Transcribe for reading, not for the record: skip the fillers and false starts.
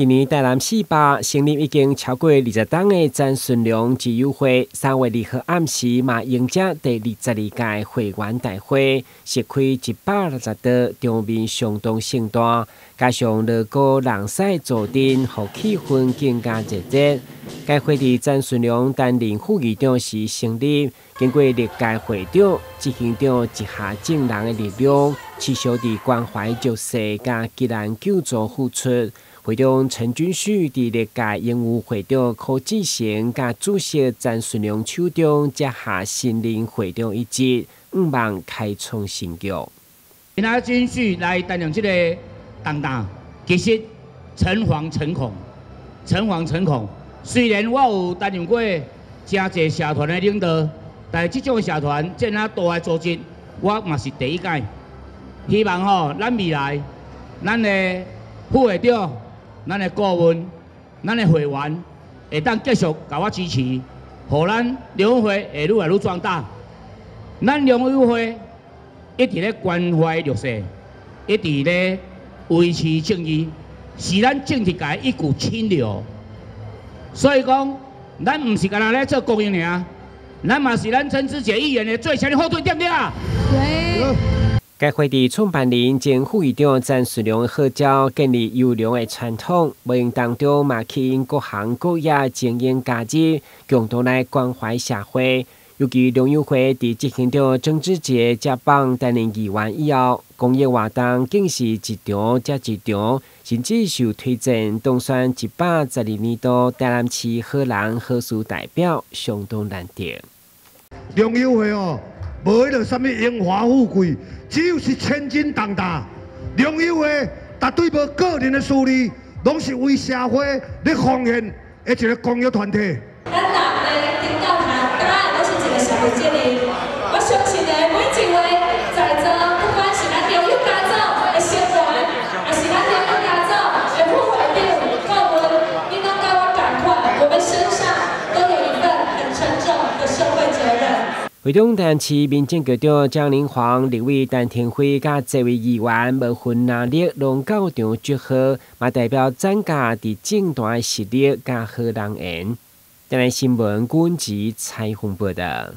今年台南四百成立已經超過20冬的曾順良之友會，3月2號暗時嘛迎接第22屆會員大會，設開160桌，場面相當盛大，加上鑼鼓人賽助陣，予氣氛更加熱烈。該會佇曾順良擔任副議長時成立，經過歷屆會長、執行長一下眾人的力量，持續佇關懷弱勢佮急難救助付出。會長陳君旭佇歷屆榮譽會長柯志成佮主席曾順良手中接下新任會長一職，向望開創新局。今仔君旭來擔任這個擔當，其實誠惶誠恐，誠惶誠恐。雖然我有擔任過誠濟社團的領導，但是這種社團這麼大的組織，我嘛是第一屆。希望吼，咱未來，咱的副會長、咱的顧問、咱的會員，會當繼續共我支持，予咱良友會會愈來愈壯大。咱良友會一直咧關懷弱勢，一直咧維持正義，是咱政治界一股清流。所以講，咱毋是干焦咧做公益爾，咱嘛是咱曾志傑議員的最強的後盾，對毋對啊？對。該會佇創辦人前副議長曾順良號召建立優良的傳統，無形當中嘛吸引各行各業精英加入，共同來關懷社會。尤其良友會佇執行長曾志傑接棒擔任議員以後，公益活動更是一場接一場，甚至受推薦當選112年度台南市好人好事代表，相當難得。良友會哦，無彼個啥物榮華富貴，只有是千斤重擔。良友會絕對無個人的私利，攏是為社會咧奉獻的一個公益團體。咱男的頂到下，大家攏是一個社會責任。我相信呢，每一位在座，不管是咱良友家族的成員，還是咱良友家族的副會長、顧問，恁攏佮我仝款，我們身上都有一份很沉重的社會責任。會長台南市民政局長張玲煌、立委陳亭妃佮這位議員無分藍綠，攏到場祝賀，嘛代表展家佇政壇的實力佮好人緣。台南新聞阮子采訪報道。